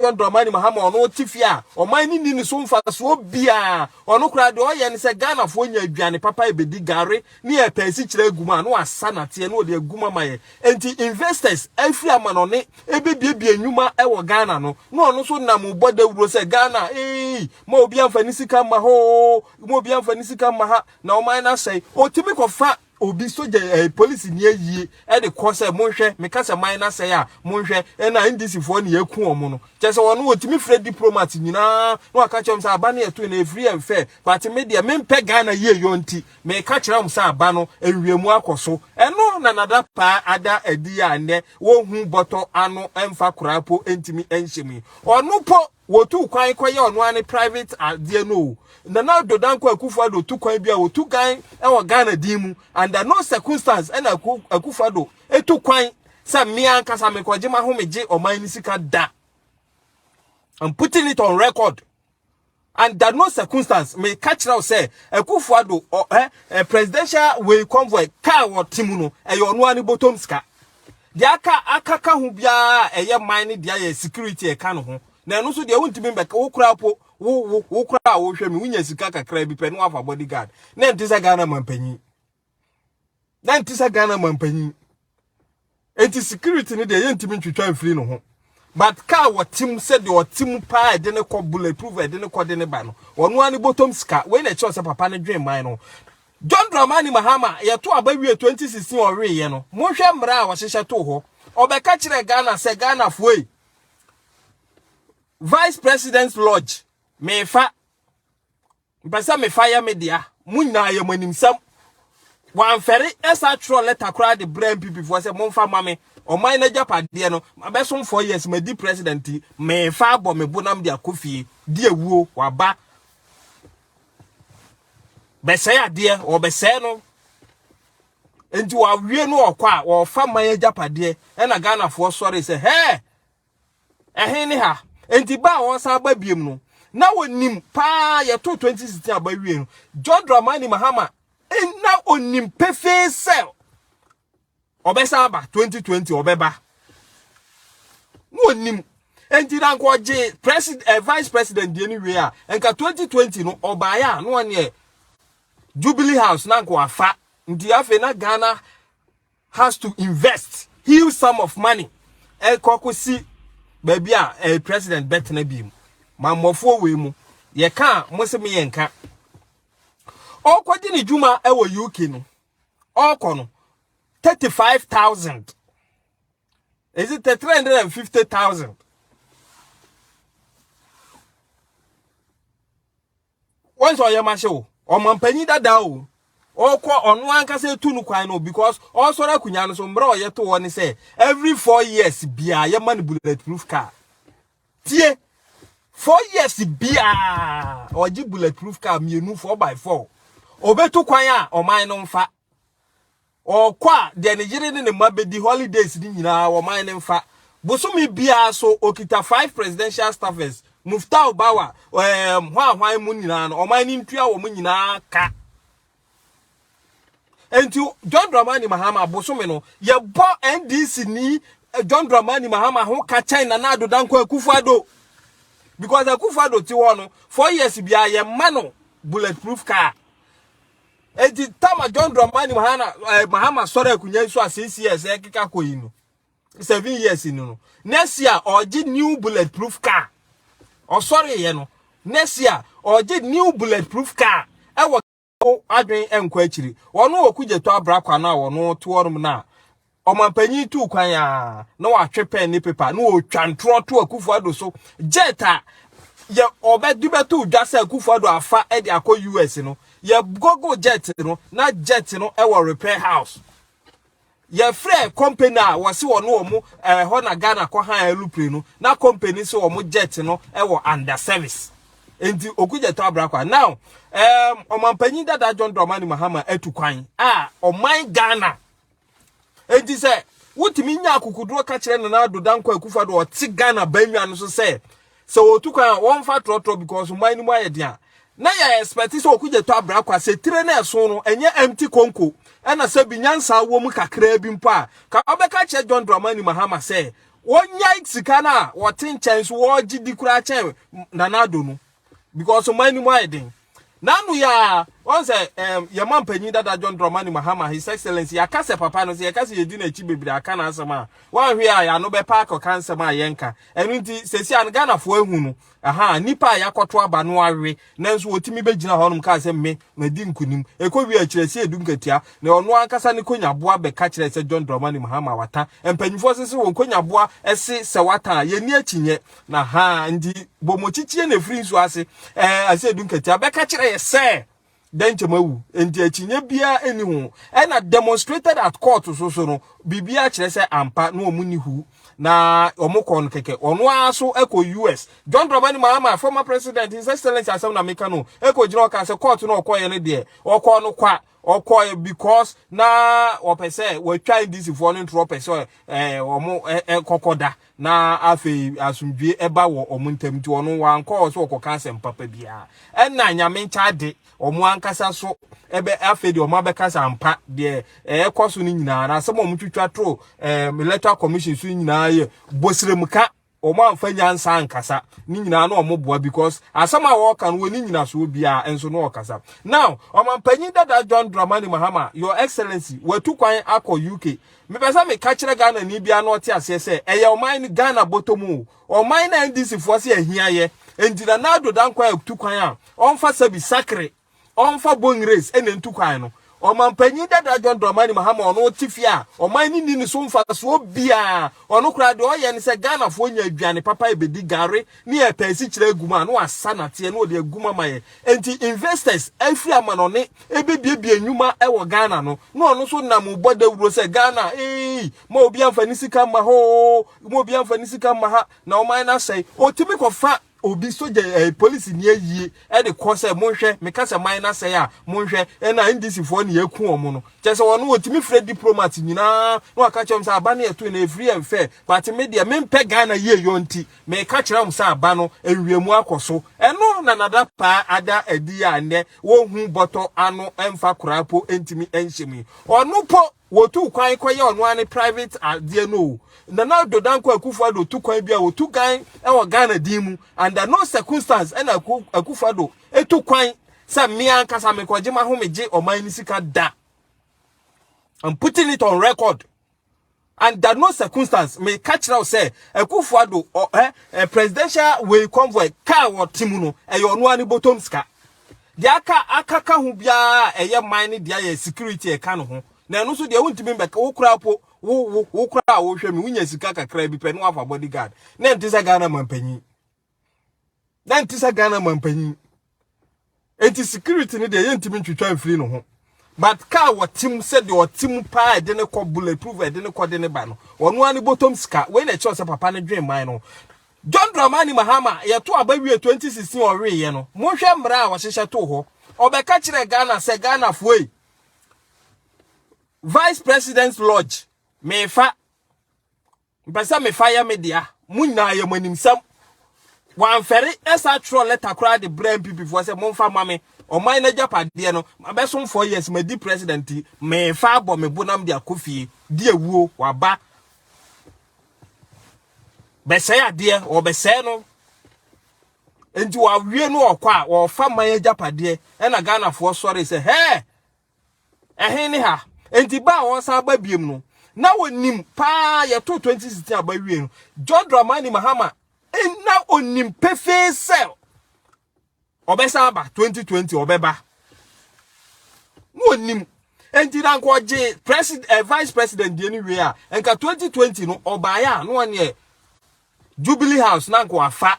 John Dramani Mahama ɔno te fie a ɔman ne ni ne so mfasoɔ biara. Ɔno koraa deɛ ɔyɛ ne sɛ Ghanafoɔ nya aduane papa ebedi gare ne yɛ pɛ asikyerɛ agu mu a na wasa nateɛ na ɔde agu mu ama yɛ. Enti investors afiri amanɔne ebebiebie nnwuma ɛwɔ Ghana no na ɔno nso nam bɔ dawuro sɛ Ghana ee, ma obi amfa ne sika mma hɔ oo, ma obi amfa ne sika mma ha na ɔman no asɛe. Ɔtumi kɔfa obi sogya polisi ni ayie ɛde kɔ sɛ monhwɛ, meka sɛ man no asɛe a monhwɛ. Ɛna NDC foɔ ne yɛku wɔn no kyerɛ sɛ wɔn wɔtumi frɛ diplomat nyinaa na waka kyerɛ wɔn sɛ aba no yɛto no ɛfiri yɛn fɛ, but me deɛ mempɛ Ghana yie yɔ nti meka kyerɛ wɔn sɛ aba no nwiemu akɔ so. Ɛno na nada paa ada adi a nnɛ wɔhu bɔtɔ ano ɛmfa koraa po ntumi nhyɛ mu yi. Ɔno po wɔtu kwan kɔyɛ ɔno ane private adeɛ no o. Nana Addo Dankwa Akufo Addo tu kwan bi a wɔtu gan ɛwɔ Ghana din mu, under no circumstance ɛna Akufo Addo etu kwan sɛ mmea ankasa mekɔgye ma ahomegye ɔman ne sika da. I'm putting it on record. Under no circumstance me ka kyerɛ wo sɛ Akufo Addo ɔ ɛ ɛ presidential way convoy car wɔ te mu no ɛyɛ ɔno ani bɔtɔm sika. Deɛ aka akaka ho biara ɛyɛ man ne deɛ yɛ security ɛka no ho. Na ɛno nso deɛ wontumi mbɛka wo koraa po wo koraa a wohwɛ mi wonya sika kakra bi pɛ na wafa bodyguard na nte sɛ Ghana mampanyin, na nte sɛ Ghana mampanyin. Enti security no deɛ yɛntumi ntwitwa mfiri no ho, but car wɔte mu sɛdeɛ ɔte mu paa ɛde ne kɔ bulletproof ɛde ne kɔ de ne ba no ɔno ani bɔtɔm sika. Wei na ɛkyerɛ sɛ papa no dwen man no. John Dramani Mahama yɛto aba wie 2016 ɔweeɛ no, monhwɛ mmara a wɔhyehyɛ too hɔ. Ɔbɛka kyerɛ Ghana sɛ Ghanafoɔ yi, Vice President Lodge mefa mpɛ sɛ mefa yɛ me dea, mo nyinaa yɛ mo animsɛm. Wamfɛre ɛsa twerɛ letter koraa de brɛ NPP foɔ sɛ momfa ma me ɔman no agyapadeɛ no mabɛsom 4 years madi president yi, mefa abɔ me bo nam de akɔ fie di awuo. Waba bɛsɛe adeɛ, ɔbɛsɛe no nti wawie no ɔkɔ a wɔfa man agyapadeɛ. Ɛna Ghanafoɔ sɔre sɛ hɛɛ ɛhe ne ha? Nti ba a wɔsan ba biem no na wɔnim paa yɛto 2016 aba wie no, John Dramani Mahama na onim pefee sɛ ɔbɛsan aba 2020 ɔbɛba na onim. Nti na nka ɔgye president vice president deɛ no wie a nka 2020 no ɔbaeɛ a na ɔneɛ Jubilee House na nka wafa. Nti afei na Ghana has to invest huge sum of money ɛkɔ kɔsi baabi a president bɛtena bi mu. Mammɔfoɔ wei mu yɛka a mo sɛ meyɛ nka ɔkɔgye ne dwuma ɛwɔ UK no ɔkɔ no 35,000, is it 350,000? Wɔn sɛ ɔyɛ mahyɛ o ɔmampanyin dada o ɔkɔ ɔno ankasa etu no kwan no because ɔsɔrɔ akonnwa no so mmerɛ ɔyɛ to hɔ ne sɛ every 4 years biara yɛma no bulletproof car. Tie, 4 years biara ɔgye bulletproof car mmienu, 4x4. Ɔbɛtu kwan a ɔman no mfa, ɔkɔ a deɛ ne yere ne ne mma bɛdi holidays ne nyinaa ɔman no mfa. Bosome biara so okita five presidential staffers, Muftau Bawa hwan hwan mu nyinaa no ɔman no ntua wɔn nyinaa ka. Nti John Dramani Mahama bosome no yɛbɔ NDC ni John Dramani Mahama ho ka kyɛn Nana Addo Dankwa Akufo Addo because Akufo Addo te hɔ no 4 years biara yɛma no bulletproof car. Eti tama John Dramani Mahama Mahama sɔrɔ akonnwa yi so a 6 years ɛkeka kɔ yi no 7 years no next year ɔgye new bulletproof car. Ɔsɔre yɛ no next year ɔgye new bulletproof car. Ɛwɔ adwen nkɔ akyiri wɔn wɔ Okudzeto Ablakwa no a wɔn to wɔn no a ɔmanpanyin tu kwan a na watwe pen ne paper na wɔtwa ntorɔ to Akufo Addo so. Jet a yɛ ɔbɛde bɛto dwa sɛ Akufo Addo afa de akɔ US no, yɛ google jet no na jet no ɛwɔ repair house. Yɛfrɛ company a wɔsi wɔn wɔn ɛhɔ na Ghana kɔ han aeroplane no na company sɛ wɔn jet no ɛwɔ under service. Nti Okudzeto Ablakwa now ɔmanpanyin dada John Dramani Mahama atu kwan a ɔman Ghana. Nti sɛ wotumi nya akokoduro ka kyerɛ Nana Addo Dankwa Akufo Addo ɔte Ghana bannwa no so sɛ wɔtu kwan a wɔmfa trɔtrɔ because ɔman no mu ayɛ den a na yɛ expect sɛ Okudzeto Ablakwa sɛ tire na ɛso no ɛnyɛ empty konko ɛna sɛ bi nyansa wɔ mu kakraa bi mpo a ka ɔbɛka kyerɛ John Dramani Mahama sɛ Wɔnya sika no a wɔte nkyɛn so wɔgye di koraa kyɛn Nana Addo no, because ɔman no mu ayɛ den. N'ano yɛ a wɔn sɛ yɛma mpanyin dada John Dramani Mahama, His Excellency, yɛaka sɛ papa no sɛ yɛka sɛ yɛdi n'akyi bebree aka n'asɛm a wɔanhwɛ a yɛano bɛpa akɔka nsɛm a yɛnka. Ɛno nti sɛsi a no Ghanafoɔ ahu no aha nipa a yɛakɔto aba no awe, nanso wɔtumi bɛgyina hɔnom kaa sɛ me madi nkonim. Ɛkɔ wie akyerɛ sɛ Asiedu Nketia na ɔno ankasa ne konyaboa bɛka kyerɛ sɛ John Dramani Mahama wata. Mpanyinfoɔ sɛ wɔn konyaboa ɛse sɛ wata a yɛni akyinyɛ na ha nti bɔmmɔkyikyie na efiri nsuo ase. Asiedu Nketia bɛka kyerɛ yɛ sɛ dɛnkyɛm awu, nti akyinyɛ biara ɛni ho. Ɛna demonstrated at court so no biribiara kyerɛ sɛ ampa na wɔn ni hu na wɔn kɔ no kɛkɛ. Ɔno ara so ɛkɔ US. John Dramani Mahama, former president, His Excellency, asɛm na meka no, ɛkɔ gyina ɔka sɛ court no ɔkɔyɛ no deɛ ɔkɔ no kwa, ɔkɔ because na ɔpɛ sɛ wɔatwa NDC foɔ no ntorɔ, pɛ sɛ wɔn ɛkɔkɔ da na afei asomdwie ɛba wɔ wɔn ntam, nti ɔno wankɔ sɛ ɔkɔka asɛm papa biara. Ɛna Nyame nkyɛ de wɔn ankasa so ɛbɛ afei deɛ wɔn abɛka sɛ ampa deɛ ɛɛkɔ so no nyinaa na asɛm a wɔn twitwa to Electoral Commission so nyinaa yɛ bosiremka. Wɔn amfa nyansa ankasa ne nyinaa na wɔn boa, because asɛm a wɔreka no wɔ ne nyinasoɔ biara nso na ɔkasa. Now, ɔmanpanyin dada John Dramani Mahama, Your Excellency, watu kwan akɔ UK. Mepɛ sɛ meka kyerɛ Ghana ni biara na ɔte aseɛ sɛ ɛyɛ ɔman no Ghana bɔtɔ mu o. Ɔman na NDC foɔ sɛ ahia yɛ nti na Nana Addo Dankwa atu kwan a ɔmfa sɛbi sakre, ɔmfa bong race ɛna ntu kwan no. Ɔmanpanyin dada John Dramani Mahama, ɔno te fie a ɔman no ni ne so mfasoɔ biara, ɔno koraa deɛ ɔyɛ ne sɛ Ghanafoɔ nya aduane papa ebɛdi, gare ne yɛpɛ asikyerɛ agu mu a na wasa nateɛ na ɔde agu mu ama yɛ. Nti investors afiri amanɔne ebebiebie nnwuma ɛwɔ Ghana no na ɔno nso nam bɔ dawuro sɛ Ghana ee, ma obi amfa ne sika mma hɔ, ma obi amfa ne sika mma ha na ɔman no asɛe. Otumi kɔfa obi sogya polisi ni ayie ɛde kɔ sɛ monhwɛ, meka sɛ man no asɛe a monhwɛ. Ɛna NDC foɔ ne yɛku wɔn no kyerɛ sɛ wɔn wɔtumi frɛ diplomat nyinaa na waka kyerɛ wɔn sɛ aba no yɛto no efiri yɛn fɛ, but me deɛ mempɛ Ghana yie yɔ, nti meka kyerɛ wɔn sɛ aba no nwiemu akɔ so. Ɛno na nada paa ada adi a nnɛ wɔhu bɔtɔ ano ɛmfa koraa po ntumi nhyɛ mu yi. Ɔno po wɔtu kwan kɔyɛ ɔno ane private adeɛ no o. Nana Addo Dankwa Akufo Addo tu kwan bi a wɔtu gan ɛwɔ Ghana din mu, under no circumstance ɛna Akufo Addo etu kwan sɛ mmea ankasa mekɔgye ma ho megye ɔman ne sika da. I'm putting it on record, under no circumstance. Meka kyerɛ wo sɛ Akufo Addo ɛ ɛ presidential way convoy car wɔte mu no ɛyɛ ɔno ani bɔtɔm sika. Deɛ aka akaka ho biara ɛyɛ man ne deɛ yɛ security ɛka no ho, na ɛno nso deɛ wontumi mbɛka. Wo koraa po, wo koraa a wohwɛ mi, wonya sika kakra bi pɛ ne wafa bodyguard na nte sɛ Ghana mampanyin, na nte sɛ Ghana mampanyin. Enti security no deɛ yɛntumi ntwitwa mfiri no ho, but car wɔte mu sɛ deɛ ɔte mu paa ɛde ne kɔ, bullet proof ɛde ne kɔ de ne ba no, ɔno ara ne bɔtɔm sika. Wei na ɛkyerɛ sɛ papa no dwen man no. John Dramani Mahama, yɛto aba wie 2016 ɔweeɛ no, monhwɛ mmara a wɔhyehyɛ too hɔ. Ɔbɛka kyerɛ Ghana sɛ Ghanafoɔ yi, Vice President Lodge mefa mpɛ sɛ mefa yɛ me dea, mo nyinaa yɛ mo animsɛm. Wamfɛre ɛsa twerɛ letter koraa de brɛ NPP foɔ sɛ momfa ma me ɔman no agyapadeɛ no. Mabɛsom 4 years, madi president, mefa abɔ me bo nam de akɔ fie di awuo. Waba bɛsɛe adeɛ, ɔbɛsɛe no nti wawie no ɔkɔ a wɔfa man agyapadeɛ. Ɛna Ghanafoɔ sɔre sɛ hɛɛ ɛhe ne ha? Nti ba a wɔsan ba biem no na wɔnim paa. Yɛto 2016 aba wie no, John Dramani Mahama na onim pefee sɛ ɔbɛsan aba 2020, ɔbɛba na onim. Nti na nka ɔgye president vice president deɛ no wie a, nka 2020 no ɔbaeɛ a na ɔneɛ Jubilee House na nka wafa.